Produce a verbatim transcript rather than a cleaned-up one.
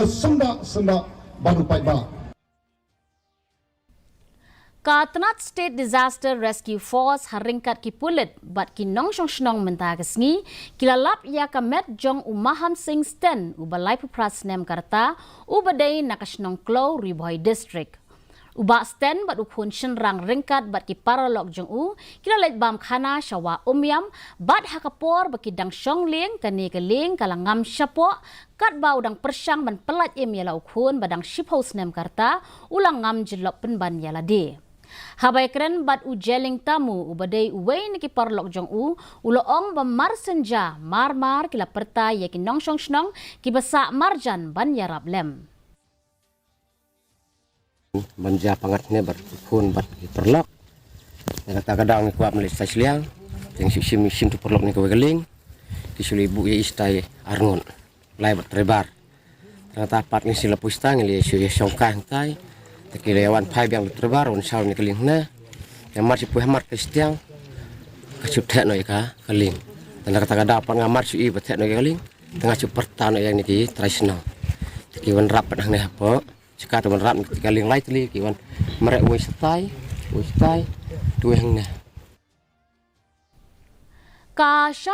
Senda senda bad u paidbah. Ka tnat State Disaster Rescue Force ha ryngkat ki pulit bad ki nongshong shnong mynta ka sngi ki la lap ïa ka met jong u Mahan Singh Sten uba laiphew phra snem ka rta uba dei na ka shnong Kloi, Ri Bhoi District. U Bah Sten bad u khun shynrang ryngkat bad ki paralok jong u ki la leit bam khana sha Wah Umiam bad ha ka por ba ki dang shong lieng kane ka lieng ka la ngam shapoh katba u dang pyrshang ban pyllait im ïa la u khun ba dang shiphew snem ka rta u la ngam jyllop pynban ïa lade. Haba ïakren bad u Jeling Tamu uba dei uwei na ki paralok jong u, u la ong ba mar synja mar mar ki la pyrta ïa ki nongshong shnong kiba sah marjan ban ïarap lem. Ban jia pyngngad ne bad khun bad ki paralok. Nangta ka dang ni kwah mlei stai sliang. Teng shim shim tu paralok ni kawei ka lieng. Ki shu leit buh ïa i stai arngut. Lai bad trebar. Nangta pat ngi sila pui stai ngi leit shu ïa shong kai hangtai. Te ki leit wan phai biang bad trebar wan shaw ni ka lieng ne. Ïa mar shu pui hamar ka stiang. Ka shu theh noh ïa ka ka lieng. Te nangta ka dang pat nga mar shu i ba theh noh ïa ka lieng. Te nga shu pyrta noh ïa ni ki trai shnong. Te ki wan rap pat hangne hapoh. Shika te wan rap ni ka lieng lai tylli ki wan mareh wei shatai, wei shatai, tu hangne. Ka sha